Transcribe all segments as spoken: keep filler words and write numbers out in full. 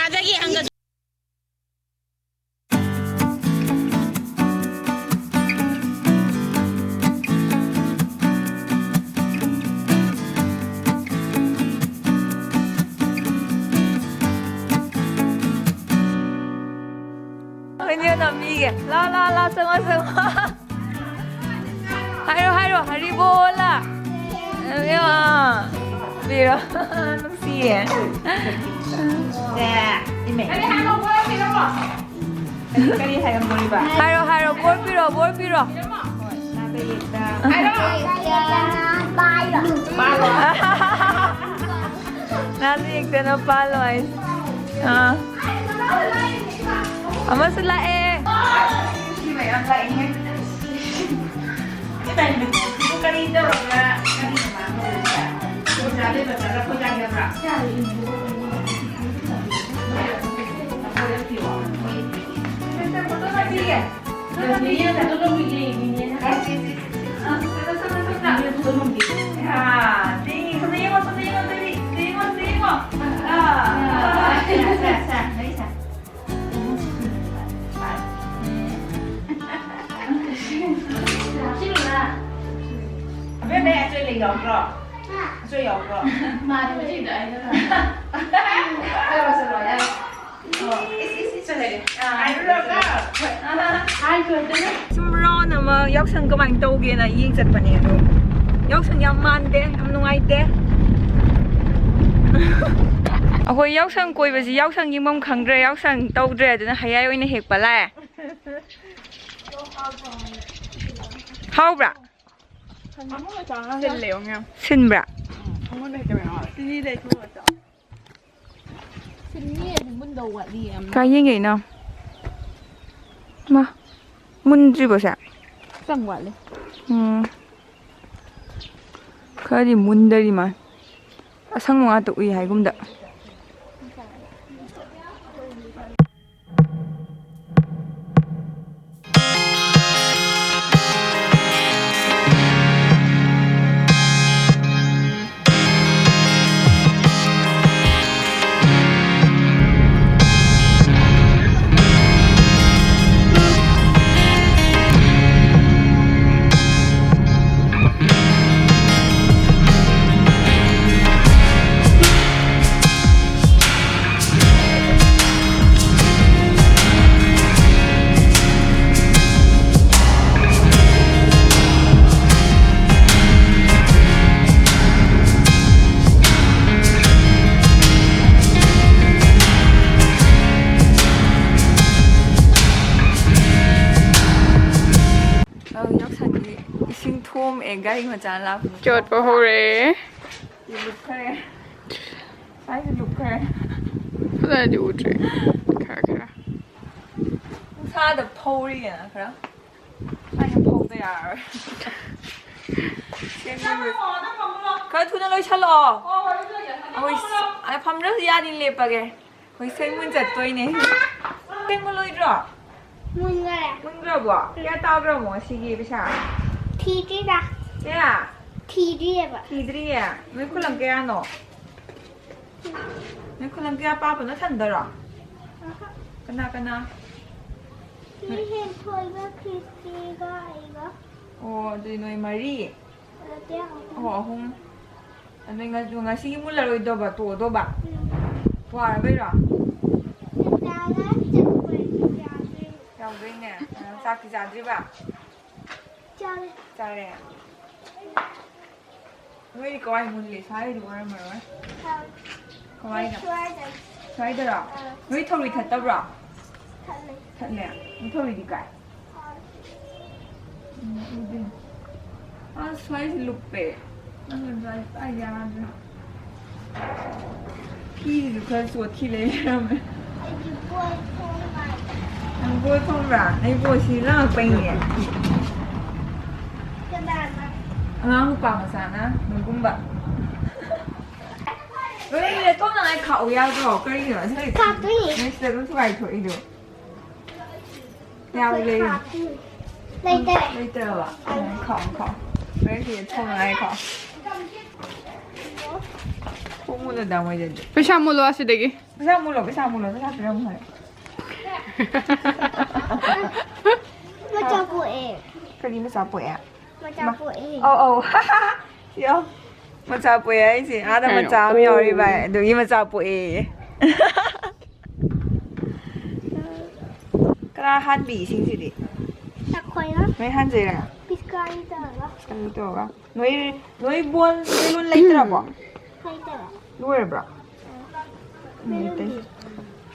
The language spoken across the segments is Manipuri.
ꯑꯗꯒꯤ ꯍꯪꯒ ꯅꯝꯕꯤꯒꯦ꯫ ꯂꯥ, ꯂꯥ, ꯂꯥ, ꯆꯪꯉꯣ, ꯆꯪꯉꯣ꯫ ꯍꯥꯏꯔꯣ, ꯍꯥꯏꯔꯣ, ꯍꯔꯤꯕꯣꯂꯥ꯫ ꯑꯥ, ꯄꯤꯔꯣ꯫ ꯅꯨꯡꯁꯤꯌꯦ꯫ ꯁꯦ, ꯏꯃꯦ꯫ ꯀꯔꯤ ꯍꯥꯏꯔꯝꯗꯣꯔꯤꯕ? ꯍꯥꯏꯔꯣ, ꯍꯥꯏꯔꯣ, ꯕꯣꯔ ꯄꯤꯔꯣ, ꯕꯣꯔ ꯄꯤꯔꯣ꯫ ꯍꯣꯏ, ꯅꯥꯗ ꯌꯦꯛꯇ꯫ ꯄꯥꯜꯂꯣ꯫ ꯅꯥꯗ ꯌꯦꯛꯇꯅ ꯄꯥꯜꯂꯣ ꯍꯥꯏ꯫ ꯑꯥ꯫ ꯑꯃꯁꯨ ꯂꯥꯛꯑꯦ꯫ ꯁꯤ ꯃꯌꯥꯝ ꯂꯥꯛꯏꯅꯦ꯫ ꯀꯔꯤ ꯇꯧꯔꯒ, ꯀꯔꯤꯅꯣ ꯃꯥ ꯇꯧꯔꯤꯁꯦ? ꯈꯣꯏ ꯆꯥꯗꯣꯏ ꯕꯖꯥꯔꯗ ꯈꯣꯏ ꯆꯥꯒꯦ ꯍꯥꯏꯕ꯭ꯔꯥ? ꯑꯕꯦꯝꯃ, ꯑꯆꯣꯏ ꯂꯩ ꯌꯥꯎꯕ꯭ꯔꯣ? ꯑꯆꯣꯏ ꯌꯥꯎꯕ꯭ꯔꯣ? ꯃꯥꯗꯤ ꯍꯧꯖꯤꯛꯇ ꯑꯩꯅ ꯆꯠꯂꯣ, ꯆꯠꯂꯣ, ꯌꯥꯔꯦ꯫ ꯑꯣ, ꯏꯁ, ꯏꯁ, ꯏꯁ, ꯆꯠꯂꯒꯦ꯫ ꯑꯥ꯫ ꯍꯥꯏꯔꯨꯔꯒ꯫ ꯍꯣꯏ꯫ ꯍꯥꯏꯈ꯭ꯔꯣ, ꯆꯠꯂꯣ꯫ ꯁꯨꯝ ꯔꯥꯎꯟ ꯑꯃ ꯌꯥꯎꯁꯪ ꯀꯃꯥꯏꯅ ꯇꯧꯒꯦꯅ ꯌꯦꯡ ꯆꯠꯄꯅꯦ ꯑꯗꯣ꯫ ꯌꯥꯎꯁꯪ ꯌꯥꯝ ꯃꯥꯟꯗꯦ, ꯌꯥꯝ ꯅꯨꯡꯉꯥꯏꯇꯦ꯫ ꯑꯩꯈꯣꯏ ꯌꯥꯎꯁꯪ ꯀꯣꯏꯕꯁꯤ ꯌꯥꯎꯁꯪ ꯌꯦꯡꯐꯝ ꯈꯪꯗ꯭ꯔꯦ, ꯌꯥꯎꯁꯪ ꯇꯧꯗ꯭ꯔꯦ, ꯑꯗꯨꯅ ꯍꯌꯥꯏ ꯑꯣꯏꯅ ꯍꯦꯛꯄ ꯂꯥꯛꯑꯦ꯫ ꯍꯥꯎꯕ꯭ꯔꯥ? ꯁꯤꯜꯂꯦ, ꯌꯦꯡꯉꯣ꯫ ꯁꯤꯟꯕ꯭ꯔꯥ? ꯎꯝ, ꯑꯃꯨꯟꯕ ꯍꯦꯛꯇ ꯃꯌꯥꯝ ꯍꯥꯎꯋꯦ꯫ ꯆꯤꯅꯤ ꯂꯩ, ꯊꯨꯝ ꯃꯆꯥ꯫ ꯁꯤꯟꯅꯤꯌꯦ, ꯑꯗꯨ ꯃꯨꯟꯗꯧ ꯋꯥꯠꯂꯤ ꯌꯥꯝꯅ꯫ ꯀꯥꯏ ꯌꯦꯡꯒꯦ ꯏꯅꯥꯎ? ꯃꯥ, ꯃꯨꯟꯗ꯭ꯔꯤꯕꯣ ꯁꯦ? ꯈꯤꯇꯪ ꯋꯥꯠꯂꯤ꯫ ꯎꯝ꯫ ꯈꯔꯗꯤ ꯃꯨꯟꯗꯔꯤ ꯃꯥ꯫ ꯑꯁꯪꯕ ꯉꯥꯛꯇ ꯎꯏ ꯍꯥꯏꯒꯨꯝꯗ꯫ ꯒꯥꯔꯤ ꯃꯆꯥ ꯂꯥꯛꯄꯅꯤ꯫ ꯆꯣꯠꯄ ꯍꯧꯔꯦ꯫ ꯁꯤ ꯂꯨꯞꯈ꯭ꯔꯦ꯫ ꯁ꯭ꯋꯥꯏꯁꯦ ꯂꯨꯞꯈ꯭ꯔꯦ꯫ ꯐꯖꯅꯗꯤ ꯎꯗ꯭ꯔꯤ꯫ ꯈꯔ ꯈꯔ꯫ ꯅꯨꯡꯁꯥꯗ ꯐꯧꯔꯤꯌꯦ ꯈꯔ꯫ ꯁ꯭ꯋꯥꯏꯗ ꯐꯧꯗ ꯌꯥꯔꯔꯣꯏ꯫ ꯈꯔ ꯊꯨꯅ ꯂꯣꯏꯁꯜꯂꯛꯑꯣ꯫ ꯑꯩꯈꯣꯏ ꯁ-, ꯑꯩ ꯐꯝꯗ꯭ꯔꯁꯨ ꯌꯥꯅꯤ, ꯂꯦꯞꯄꯒꯦ꯫ ꯑꯩꯈꯣꯏ ꯁꯦꯟ ꯃꯨꯟ ꯆꯠꯇꯣꯏꯅꯦ꯫ ꯁꯦꯟ ꯃꯨꯟ ꯂꯣꯏꯗ꯭ꯔꯣ? ꯃꯨꯟꯈꯔꯦ꯫ ꯃꯨꯟꯈ꯭ꯔꯕꯣ? ꯀꯌꯥ ꯇꯥꯈ꯭ꯔꯃꯣ ꯉꯁꯤꯒꯤ ꯄꯩꯁꯥ? ꯊꯤꯗ꯭ꯔꯤꯗ꯫ ꯀꯌꯥ? ꯊꯤꯗ꯭ꯔꯤꯑꯕ꯫ ꯊꯤꯗ꯭ꯔꯤꯌꯦ? ꯅꯣꯏ ꯈꯨꯂꯪ ꯀꯌꯥꯅꯣ? ꯅꯣꯏ ꯈꯨꯂꯪ ꯀꯌꯥ ꯄꯥꯕ? ꯅꯊꯟꯗꯔꯣ? ꯑꯍ꯫ ꯀꯅꯥ ꯀꯅꯥ? ꯁꯤ ꯍꯦꯟꯊꯣꯏꯒ ꯈ꯭ꯔꯤꯁꯇꯤꯒ ꯑꯩꯒ꯫ ꯑꯣ, ꯑꯗꯨꯗꯤ ꯅꯣꯏ ꯃꯔꯤ? ꯅꯠꯇꯦ, ꯑꯍꯨꯝ꯫ ꯑꯣ, ꯑꯍꯨꯝ꯫ ꯑꯗꯨ ꯉ-, ꯉꯁꯤꯒꯤ ꯃꯨꯜꯂꯔꯣꯏꯗꯧꯕ, ꯇꯣꯛꯑꯗꯧꯕ? ꯎꯝ꯫ ꯋꯥꯔꯕꯩꯔꯣ? ꯆꯥꯛ ꯆꯥꯔ ꯆꯠꯄꯩ ꯌꯥꯗ꯭ꯔꯦ꯫ ꯌꯥꯎꯗꯣꯏꯅꯦ꯫ ꯑ, ꯆꯥꯛꯇꯤ ꯆꯥꯗ꯭ꯔꯤꯕ? ꯆꯥꯔꯦ꯫ ꯆꯥꯔꯦ? ꯅꯣꯏꯗꯤ ꯀꯋꯥꯏ ꯃꯨꯜꯂꯤ? ꯁ꯭ꯋꯥꯏꯗꯤ ꯑꯣꯏꯔꯝꯃꯔꯣꯏ꯫ ꯑꯥ꯫ ꯀꯋꯥꯏꯗ? ꯁ꯭ꯋꯥꯏꯗ꯫ ꯁ꯭ꯋꯥꯏꯗꯔꯣ? ꯑꯥ꯫ ꯅꯣꯏ ꯊꯧꯔꯤ ꯊꯠꯇꯕ꯭ꯔꯣ? ꯊꯠꯂꯦ꯫ ꯊꯠꯂꯦ? ꯅꯣꯏ ꯊꯧꯔꯤꯗꯤ ꯀꯥꯏ? ꯑꯥ꯫ ꯎꯝ, ꯎꯗꯦ꯫ ꯑꯁ, ꯁ꯭ꯋꯥꯏꯁꯦ ꯂꯨꯞꯄꯦ꯫ ꯅꯪ ꯁ꯭ꯋꯥꯏ ꯄꯨꯔꯥ ꯌꯥꯗ꯭ꯔꯦ꯫ ꯐꯤꯁꯤꯁꯨ ꯈꯔ ꯆꯣꯠꯈꯤ ꯂꯩꯔꯝꯃꯦ꯫ ꯑꯩꯗꯤ ꯕꯣꯜ ꯊꯣꯡꯕ꯫ ꯅꯪ ꯕꯣꯜ ꯊꯣꯡꯕ꯭ꯔꯥ? ꯑꯩ ꯕꯣꯜꯁꯤ ꯂꯪꯉꯛꯄꯩꯅꯦ꯫ ꯀꯅꯥꯅ? ꯑꯉꯥꯡ ꯅꯨꯄꯥ ꯃꯆꯥꯅ ꯅꯪꯒꯨꯝꯕ꯫ ꯅꯣꯏ ꯂꯦꯇꯣꯟꯅ ꯑꯩ ꯈꯥꯛꯎ ꯌꯥꯗ꯭ꯔꯣ? ꯀꯔꯤꯒꯤꯅꯣ? ꯈꯥꯛꯇꯣꯏꯅꯦ꯫ ꯅꯣꯏ ꯁꯤꯗ ꯑꯗꯨꯝ ꯊꯨꯒꯥꯏ ꯊꯣꯛꯏꯗꯣ꯫ ꯌꯥꯕ ꯂꯩ꯫ ꯂꯩꯇꯔꯦ꯫ ꯂꯩꯇ꯭ꯔꯕ? ꯎꯝ, ꯈꯥꯛꯑꯣ, ꯈꯥꯛꯑꯣ꯫ ꯍꯣꯔꯦꯟ ꯁꯤꯗ ꯊꯣꯡꯅꯉꯥꯏ ꯈꯥꯛꯑꯣ꯫ ꯊꯣꯡꯉꯨꯅꯨ, ꯗꯥ ꯃꯣꯏꯗꯗꯤ꯫ ꯄꯩꯁꯥ ꯃꯨꯜꯂꯣ ꯑꯁꯤꯗꯒꯤ꯫ ꯄꯩꯁꯥ ꯃꯨꯜꯂꯣ, ꯄꯩꯁꯥ ꯃꯨꯜꯂꯣ, ꯄꯩꯁꯥ ꯄꯤꯔꯝꯃꯣ ꯍꯥꯏ꯫ ꯃꯆꯥ ꯄꯣꯛꯑꯦ꯫ ꯀꯔꯤ ꯃꯆꯥ ꯄꯣꯛꯑꯦ? ꯃꯆꯥ ꯃ-, ꯄꯣꯛꯑꯦ꯫ ꯑꯧ, ꯑꯧ꯫ ꯌꯣ꯫ ꯃꯆꯥ ꯄꯣꯛꯑꯦ ꯍꯥꯏꯁꯦ꯫ ꯑꯥꯗ ꯀꯩꯅꯣ? ꯃꯆꯥ ꯑꯃ ꯌꯥꯎꯔꯤꯕ, ꯑꯣ꯫ ꯑꯗꯨꯒꯤ ꯃꯆꯥ ꯄꯣꯛꯑꯦ꯫ ꯀꯅꯥ ꯍꯥꯟꯕꯤ ꯏꯁꯤꯡꯁꯤꯗꯤ? ꯑꯩꯈꯣꯏꯅ꯫ ꯅꯣꯏ ꯍꯥꯟꯖꯩꯔꯥ? ꯄꯤꯁꯀꯥꯔꯤ ꯇꯧꯔꯒ꯫ ꯄꯤꯁꯀꯥꯔꯤ ꯇꯧꯔꯒ꯫ ꯅꯣꯏ, ꯅꯣꯏ ꯕꯣꯜ ꯕꯦꯂꯨꯟ ꯂꯩꯇ꯭ꯔꯕꯣ? ꯂꯩꯇꯕ꯫ ꯂꯣꯏꯔꯕ꯭ꯔꯣ? ꯎꯝ꯫ ꯂꯩꯇꯦ꯫ ꯕꯦꯂꯨꯟꯗꯤ?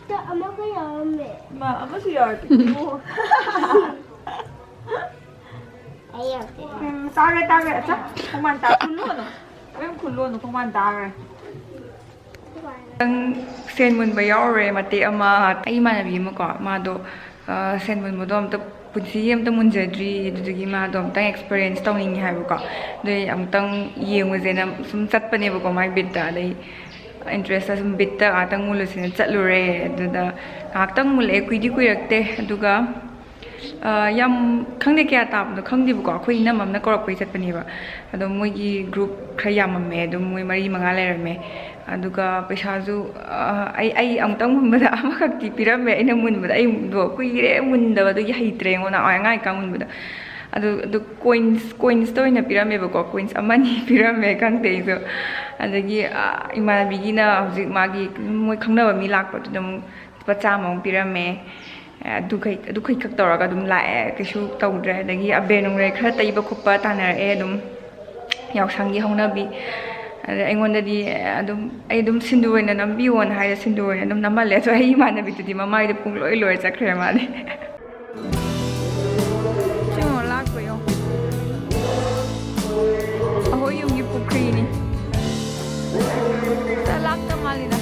ꯇ-, ꯑꯃꯒ ꯌꯥꯎꯔꯝꯃꯦ꯫ ꯃꯥ ꯑꯃꯁꯨ ꯌꯥꯎꯔꯦ, ꯄꯤꯛꯇ꯭ꯔꯨ꯫ ꯎꯝ, ꯇꯥꯔꯦ, ꯇꯥꯔꯦ꯫ ꯑꯠꯆꯥ, ꯈꯣꯡꯕꯥꯟ ꯇꯥ-, ꯈꯨꯜꯂꯣꯅꯨ꯫ ꯑꯗꯨꯝ ꯈꯨꯜꯂꯣꯅꯨ, ꯈꯣꯡꯕꯥꯟ ꯇꯥꯈ꯭ꯔꯦ꯫ ꯈꯤꯇꯪ ꯁꯦꯟ ꯃꯨꯟꯕ ꯌꯥꯎꯔꯦ ꯃꯇꯦꯛ ꯑꯃ꯫ ꯑꯩ ꯏꯃꯥꯟꯅꯕꯤ ꯑꯃꯀꯣ, ꯃꯥꯗꯣ, ꯑ, ꯁꯦꯟ ꯃꯨꯟꯕꯗꯣ ꯑꯝꯇ ꯄꯨꯟꯁꯤꯒꯤ ꯑꯝꯇ ꯃꯨꯟꯖꯗ꯭ꯔꯤ, ꯑꯗꯨꯗꯨꯒꯤ ꯃꯥꯗꯣ ꯑꯝꯇꯪ experience ꯇꯧꯅꯤꯡꯉꯤ ꯍꯥꯏꯕꯀꯣ꯫ ꯑꯗꯨꯏ ꯑꯃꯨꯛꯇꯪ ꯌꯦꯡꯉꯨꯁꯦꯅ ꯁꯨꯝ ꯆꯠꯄꯅꯦꯕꯀꯣ, ꯃꯥꯏ ꯕꯤꯠꯇ꯫ ꯑꯗꯩ interest ꯁꯨꯝ ꯕꯤꯠꯇ ꯉꯥꯛꯇꯪ ꯃꯨꯜꯂꯨꯁꯦꯅ ꯆꯠꯂꯨꯔꯦ꯫ ꯑꯗꯨꯗ ꯉꯥꯏꯍꯥꯛꯇꯪ ꯃꯨꯜꯂꯛꯑꯦ, ꯀꯨꯏꯗꯤ ꯀꯨꯏꯔꯛꯇꯦ꯫ ꯑꯗꯨꯒ, ꯑ, ꯌꯥꯝ ꯈꯪꯗꯦ, ꯀꯌꯥ ꯇꯥꯕꯗꯣ ꯈꯪꯗꯦꯕꯀꯣ, ꯑꯩꯈꯣꯏ ꯏꯅꯝꯃ ꯑꯃꯅ ꯀꯧꯔꯛꯄꯩ ꯆꯠꯄꯅꯦꯕ꯫ ꯑꯗꯣ ꯃꯣꯏꯒꯤ group ꯈꯔ ꯌꯥꯝꯃꯝꯃꯦ, ꯑꯗꯨꯝ ꯃꯣꯏ ꯃꯔꯤ ꯃꯉꯥ ꯂꯩꯔꯝꯃꯦ꯫ ꯑꯗꯨꯒ ꯄꯩꯁꯥꯁꯨ, ꯑ, ꯑꯩ, ꯑꯩ ꯑꯃꯨꯛꯇꯪ ꯃꯨꯟꯕꯗ ꯑꯃꯈꯛꯇꯤ ꯄꯤꯔꯝꯃꯦ꯫ ꯑꯩꯅ ꯃꯨꯟꯕꯗ, ꯑꯩꯗꯣ ꯀꯨꯏꯔꯦ ꯃꯨꯟꯗꯕ, ꯑꯗꯨꯒꯤ ꯍꯩꯇ꯭ꯔꯦꯉꯣ, ꯅꯍꯥꯟꯋꯥꯏ ꯑꯉꯥꯡ ꯑꯣꯏꯔꯤꯀꯥꯟ ꯃꯨꯟꯕꯗ꯫ ꯑꯗꯨ, ꯑꯗꯨ coins, coins ꯇ ꯑꯣꯏꯅ ꯄꯤꯔꯝꯃꯦꯕꯀꯣ, coins ꯑꯃꯅꯤ ꯄꯤꯔꯝꯃꯦ, ꯈꯪꯗꯦ ꯑꯩꯁꯨ꯫ ꯑꯗꯒꯤ, ꯑ, ꯏꯃꯥꯟꯅꯕꯤꯒꯤꯅ ꯍꯧꯖꯤꯛ ꯃꯥꯒꯤ ꯃꯣꯏ ꯈꯪꯅꯕ ꯃꯤ ꯂꯥꯛꯄꯗꯨꯗ ꯑꯃꯨꯛ ꯂꯨꯄꯥ ꯆꯥꯝꯃꯃꯨꯛ ꯄꯤꯔꯝꯃꯦ꯫ ꯑꯗꯨꯈꯩ, ꯑꯗꯨꯈꯩ ꯈꯛ ꯇꯧꯔꯒ ꯑꯗꯨꯝ ꯂꯥꯛꯑꯦ, ꯀꯩꯁꯨ ꯇꯧꯗ꯭ꯔꯦ꯫ ꯑꯗꯒꯤ ꯑꯕꯦꯔ ꯅꯨꯡꯔꯦ ꯈꯔ ꯇꯩꯕ ꯈꯣꯠꯄ ꯇꯥꯟꯅꯔꯛꯑꯦ ꯑꯗꯨꯝ, ꯌꯥꯎꯁꯪꯒꯤ ꯍꯧꯅꯕꯤ꯫ ꯑꯗ ꯑꯩꯉꯣꯟꯗꯗꯤ ꯑꯗꯨꯝ, ꯑꯩ ꯑꯗꯨꯝ ꯁꯤꯟꯗꯨꯔ ꯑꯣꯏꯅ ꯅꯝꯕꯤꯌꯣꯅ ꯍꯥꯏꯔꯦ, ꯁꯤꯟꯗꯨꯔ ꯑꯣꯏꯅ ꯑꯗꯨꯝ ꯅꯝꯍꯜꯂꯦ꯫ ꯑꯗꯣ ꯑꯩ ꯏꯃꯥꯟꯅꯕꯤꯗꯨꯗꯤ ꯃꯃꯥꯏꯗ ꯄꯨꯡꯂꯣꯏ ꯂꯣꯏꯔ ꯆꯠꯈ꯭ꯔꯦ ꯃꯥꯗꯤ꯫ ꯁꯤ ꯌꯦꯡꯉꯣ, ꯂꯥꯛꯄ ꯌꯦꯡꯉꯣ꯫ ꯑꯩꯈꯣꯏ ꯌꯨꯝꯒꯤ ꯄꯨꯈ꯭ꯔꯤꯅꯤ꯫ ꯂꯥꯛꯇ ꯃꯥꯜꯂꯤꯗ꯫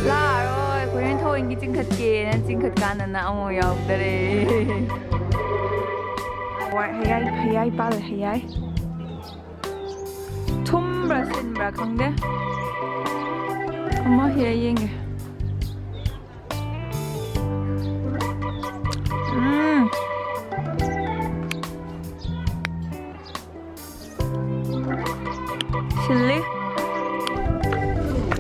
ꯂꯥꯛꯑꯔꯣꯏ, ꯑꯩꯈꯣꯏꯅ ꯊꯑꯣꯏꯒꯤ ꯆꯤꯡꯈꯠꯀꯦꯅ ꯆꯤꯡꯈꯠꯀꯥꯟꯗꯅ ꯑꯃꯨꯛ ꯌꯥꯎꯗꯔꯦ꯫ ꯍꯋꯥꯏ, ꯍꯌꯥꯏ, ꯍꯌꯥꯏ ꯄꯥꯜꯂꯦ, ꯍꯌꯥꯏ꯫ ꯊꯨꯝꯕ꯭ꯔꯥ ꯁꯤꯟꯕ꯭ꯔꯥ ꯈꯪꯗꯦ꯫ ꯑꯃ ꯍꯦꯛ ꯌꯦꯡꯒꯦ꯫ ꯎꯝ꯫ ꯁꯤꯜꯂꯤ꯫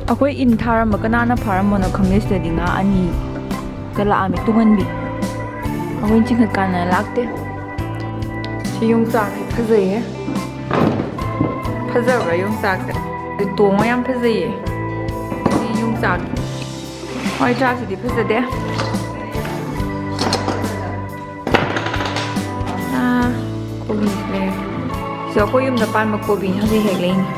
ꯑꯩꯈꯣꯏ ꯏꯟ ꯊꯥꯔꯝꯕ ꯀꯅꯥꯅ ꯐꯥꯔꯝꯕꯅꯣ ꯈꯪꯗꯦ, ꯁꯤꯗꯗꯤ ꯉꯥ ꯑꯅꯤꯒ ꯂꯥꯛꯑꯝꯃꯤ, ꯇꯨꯡꯍꯟꯕꯤ꯫ ꯑꯩꯈꯣꯏ ꯆꯤꯡꯈꯠ ꯀꯥꯟꯗ ꯂꯥꯛꯇꯦ꯫ ꯁꯤ ꯌꯣꯡꯆꯥꯛꯁꯤ ꯐꯖꯩꯍꯦ꯫ ꯐꯖꯕ꯭ꯔꯥ ꯌꯣꯡꯆꯥꯛꯁꯦ? ꯁꯤ ꯇꯣꯡꯉ ꯌꯥꯝ ꯐꯖꯩꯌꯦ꯫ ꯁꯤ ꯌꯣꯡꯆꯥꯛ꯫ ꯍꯣꯏ, ꯆꯥꯛꯁꯤꯗꯤ ꯐꯖꯗꯦ꯫ ꯑꯥ, ꯀꯣꯕꯤꯁꯦ ꯂꯩꯔꯦ꯫ ꯁꯤꯗ ꯑꯩꯈꯣꯏ ꯌꯨꯝꯗ ꯄꯥꯟꯕ ꯀꯣꯕꯤꯅꯤ ꯍꯧꯖꯤꯛ ꯍꯦꯛꯂꯛꯏꯅꯤ꯫